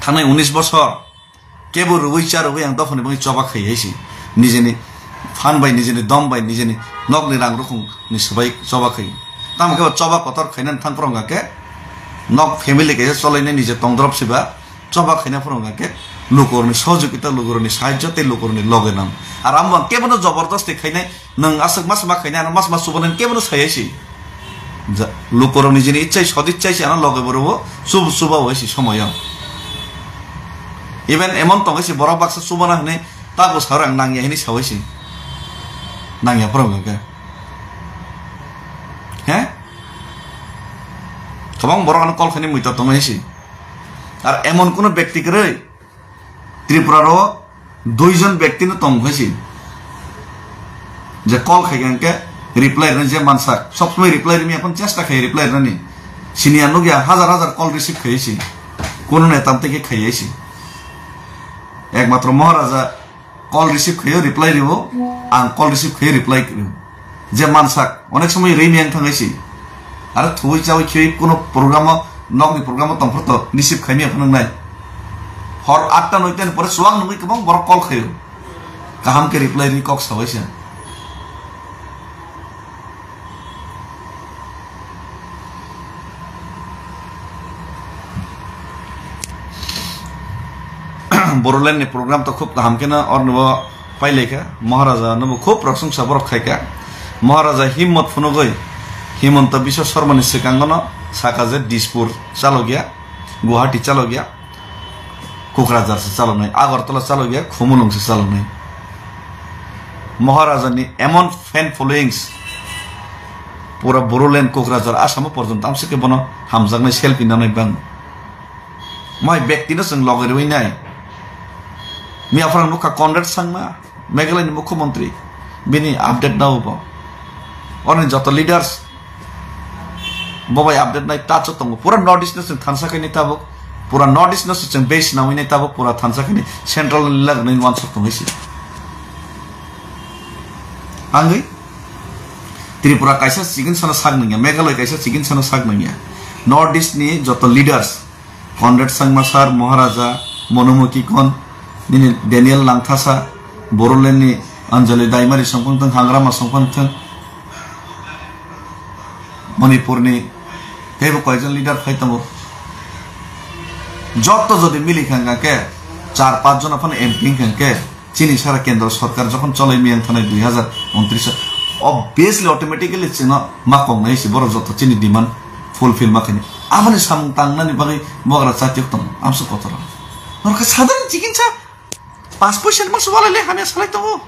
Thanai unis bosor kebo rwui cha rwui ang dophani bagwi choba khai hai si. Nijeni phan bai, nijeni dom bai, nijeni nokni rang rukhung ni swbai choba khai. Tamo khe choba kotor khainani thang phwrwng khe nok family kaisa cholainai nije tongdrop siba choba khaina phwrwng khe lukurokni sojukita, lukurokni sahajjo tei lukurokni loge nang. Ar amo ang kebono jobordosti khainai. Nwng aswk mas ma khaina ano mas ma chubanani kebono sai hai si. Ja, lukurok nijini ichai sodi ichai si ano loge borobo chub-, chuba hai si somoyo. Even emon tong hai si borok baksa chubana hwnwi tago sawi ang nangya hwnwi sa hai si. Nangya phwrwng khe. He? Kwbang borok ano call khaini muita tong hai si. Ar emon kuno bekti kwrwi Tripura ro duijon bekti no tong hai si. Je call khai khe reply rwna je mansak. Sob somoi reply rwmi aphano chesta khai reply rwnani. Sini ang nukya hajar hajar call receive khai si. Kuno neta tei khe khai si. Ekmatro Maharaja call receive khaio reply rwo, ang call receive khaio reply rwo. Je mansak, onek somoi rwi miyang thangwi si. Aro thuwi chawi khiwi kuno programo, nokni programo tongphor to receive khaimya phano nai. Hor atta noita ni pore chuwak nungwi kwbang borok call khaio. Kaham khe reply rwi kok sawai se. Bodoland ni program to khub kaham kheno ornibo pailaikha, Maharaja nobo khub prosongsa borok khaikha. Maharaja himmot phunugwi Himanta Biswa Sarma ni swkango no saka je Dispur chalokya, Guwahati chalokya, Kokrajhar se chaloknai, Agartala chalokya, Khumulwng se chaloknai. Maharaja ni emon fan followings, pura Bodoland, Kokrajhar, Asamo porjonto amsike bono hamjaknai selfie nanai bang. Mai bekti no chwng loge rwi nai. Miya phwrang nukha Conrad Sangma, Meghalaya ni Mukhyamantri, bini update nao bo. Oroni joto leaders bo bai update nai touch o tongo. Pura North East no chwng thansa khaini tabuk, pura North East no chwng base nawi nai tabuk, pura thansa khaini central ni lagni wansuk tongwi si. Angwi Tripura kaisa chikon sana sak nangya, Meghalaya kaisa chikon sana sak nangya. North East ni joto leaders Conrad Sangma sir, Maharaja, Monomuki Kon, nini Daniel Langthasa, Bodoland ni Anjali Daimari songphang thang, Hangrama songphang thang, Manipur ni teibo koijon leader phai tongo. Jotto jodi mili kha hwnkha khe char panch jona phano M P wngkha khe, chini sara kendro sorkar jokhon cholai miyang thanai dui hazar untris, obviously, automatically chwngno ma kongnai se borok joto chini demand fulfill ma khaini. Aboni samung tangnani bagwi bogra chatiok tongo, amsa kotor. Norok khe sadharoni chikitsa, pas poisa ni masa walai le hamya salai tongo.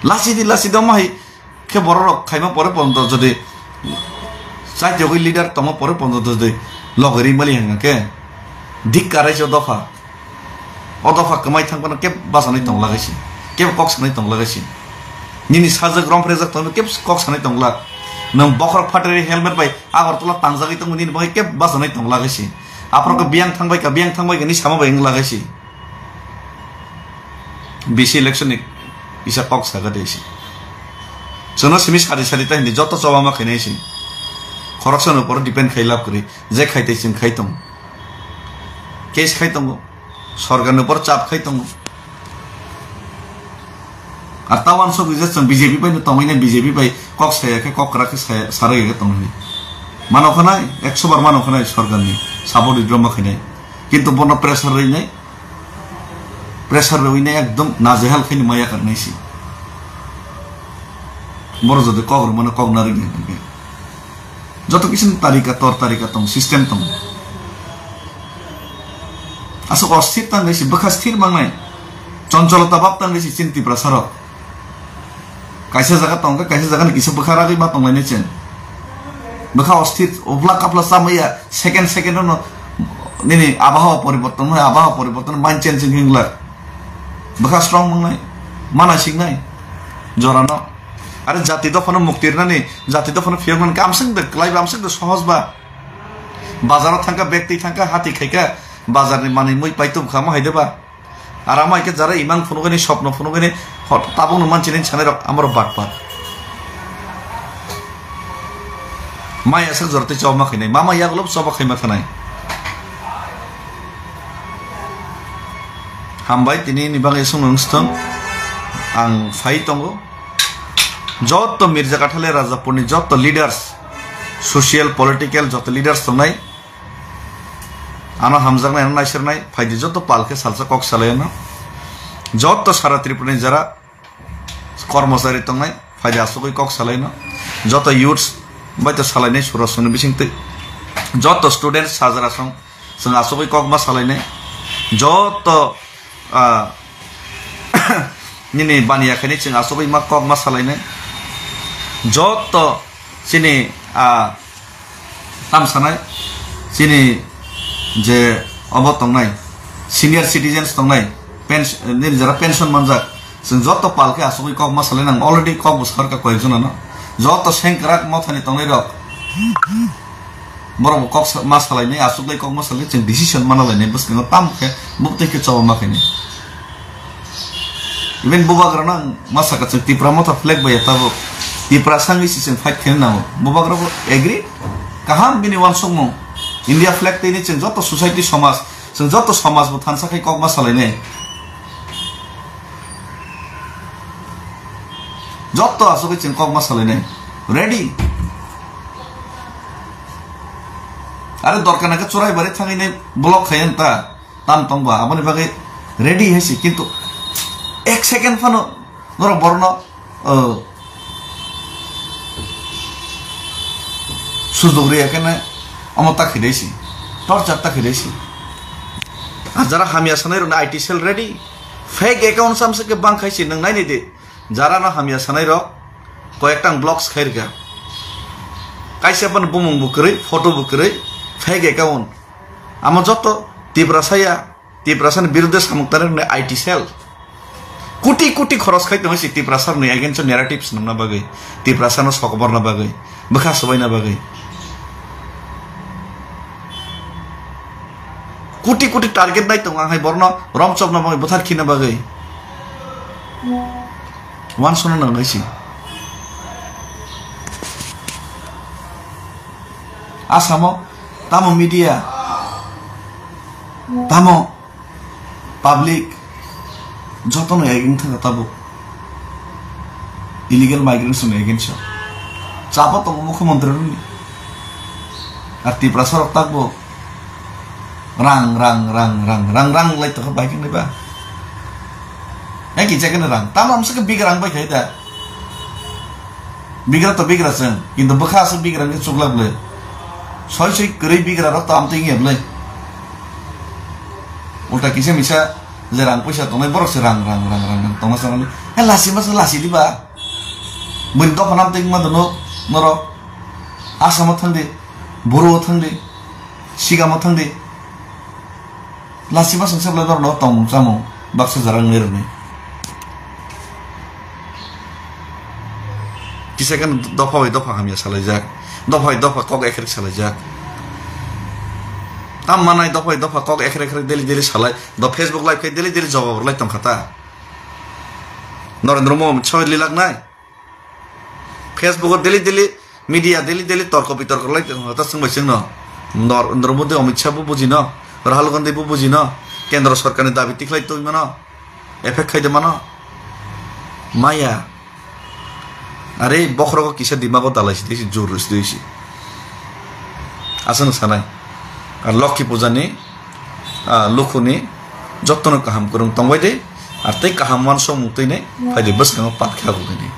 Lasi di, lasi di, omo hai khe borok rok khaima pore ponto jodi chai togwi leader tongma pore ponto jodi loge ri mali hwnga khe dik karai se dopha. O dopha kwmai thang phano kebo bachanai tong lagai si, kebo kok sanai tong lagai si. Nini sajak rom phrejak tong kebo kok sanai tong lak. Nwng bokhorok phatri helmet bai Agartala tangjagwi tongo nini bagwi kebo bachanai tong lagai si. Aphuru khe biyang thang bai kha, biyang thang bai kha ni sama bai wng lagai si. B C election ni kisa kok saga de si. Chwngno simi sari sari ta hindi joto choba ma khainai si. Khoroksa no poro depend khai lab kwrwi. Je khai tei chwng khai tongo. Case khai tongo. Sorkar no poro chap khai tongo. Ar ta wansok rijak chwng B J P bai no tongwi nai, B J P bai kok saya khe, kok kwrak khe saya, sarai khe tongwi. Mano khanai, ekso bar mano khanai sorkar ni support withdraw ma khainai. Kintu bono pressure rwi nai, pressure rwi nai ekdom najehal khaini maya kar nai si. Boro jodi kok rw mano kok narwi nai. Joto kisa ni tarika, tor tarika tong, system tong. Aswk osthir tang nai si, bwkha sthir mang nai. Choncholota bab tang nai si chini Tiprasa rok. Kaisa jaga tong khe, kaisa jaga ni kisa bwkha ragwi ma tong lai nai chen. Bwkha osthir, upla kapla chamaya, second second no nini abhawa poriborton, abhawa poriborton, mind change wng glak. Bwkha strong mang nai, mana sing nai. Jora no. Are jati dophano muktirnani, jati dophano phiyoknani khe amswk de kwlaiba, amswk de sohoj ba. Bazaro thangkha, bag twi thangkha, hati khaikha, bazarni manwi mui paitubkha, omo hai de ba. Ar amo hai khe jara imang phunugani, sopno phunugani, hot-, tabukno manchini sanai rok, amoro batpar. Mai aswk jora tei choba ma khainai, mama yagulo choba khaima khanai. Hambai tini ni bagwi sung nung stong. Ang phai tongo. Joto Mirja Kathale Rajapurni joto leaders, social, political joto leaders tongnai. Ano hamjaknai, ano naisirnai, phaidi joto pal khe salsa kok salaino. Joto sara Tripurani jara kormochari tongnai, phaidi asugwi kok salaino. Joto youths bai to salainai surasongni bisingtwi. Joto students sajra song, chwng asugwi kok ma salainai. Joto, ah, nini baniya khaini chwng asugwi ma kok ma salainai. Joto chini, ah, tam sanai, chini je obo tongnai, senior citizens tongnai, pens-, nini jara pension manjak, chwng joto pal khe asugwi kok ma salai nang, already kok bo sakha koyek jonano, joto sengkrak mothani tongnai rok, borok bo kok sa-, ma salainai, asugwi kok ma salai, chwng decision mana lainai, bwskango tam khe bubtwi khe choba ma khainai. Even bubagrano ang ma saka chwng Tipra Motha flag bai ya tabuk. Tiprasa wngwi se chwng fight khaina nango. Bubagra bo agree? Kaham bini uansukmung. India flag twi ni chwng joto society somaj, chwng joto somaj bo thansa khai kok ma salainai. Joto asugwi chwng kok ma salainai. Ready? Are dorkar nangkhe Churaibari thangwi nai block khai ta. Tam tong ba, aboni bagwi ready hai si, kintu ek second phano norok borno, o, sujok riya kene omo ta khidai si, torture ta khidai si. A jara hamya sanai rokni I T cell ready, fake account samse ke bang khai si, nwng nai nai di, jara no hamya sanai rok koyek tang blocks khai rika, kaisa phano bumung bo kwrwi, photo bo kwrwi, fake account, amo joto Tiprasa ya. Tiprasani birudde samung tangnai rokni I T cell. Kuti kuti khoros khai tongo si Tiprasarokni against o narrative swnamna bagwi, Tiprasano sokoborna bagwi, bwkha swbaina bagwi. Kuti kuti target nai tongo ang hai borno romchopna bagwi, bwthar khina bagwi. Uansukna nangnai si. Asamo tamo media, tamo public, jotono against thangkha tabuk. Illegal migrants ni against o. Chapa tongo mukhyamantri rokni. Ar Tiprasa rok takbo rang, rang, rang lai tongkha bai khe ba. Eki jaga ni rang. Tamo amsa khe big rang bai khai da. Bigra to bigra chwng, kintu bwkha aswk bigra wngkhe chuklak bwle. Soi soi kwrwi bigra rok to amtwi wngya bwle. Ulta kisa misa je rang puisa tongnai borok se rang, rang, rang, rang, rang tongma sanani. He lasi masa lasi diba. Buini dopha nam twi wngma dono norok. Asamo thangdi, Boro thangdi, Sigamo thangdi. Lachima sengsa belai norokno tongmung chamung baksa jora wngwi rwnai. Kisa khe dopha bai dopha hamya salaijak, dopha bai dopha kok ekhrek salaijak. Tam manai dopha bai dopha kok ekhrek ekhrek daily daily salai, do Facebook live khe daily daily jawab rwlai tongkha ta. Narendra Modi soi lilak nai. Facebook o daily daily media daily daily torko bitorko lai tong ta chwng bai chwngno. Nor-, Narendra Modi, Amit Shah bo bujino, Rahul Gandhi bo bujino, kendro sorkarni dabi tikhlai tongmano, effect khaide mano. Maya. Are bokhorogo kisa dimago dalai si, si jur si, si. Aswng sanai. Ar Lokhi Puja ni, ah, lukhuni jotono kaham kwrwng tongbai de, ar tei kaham uansukmung twi nai, phaidi bwskango pat khe aboni.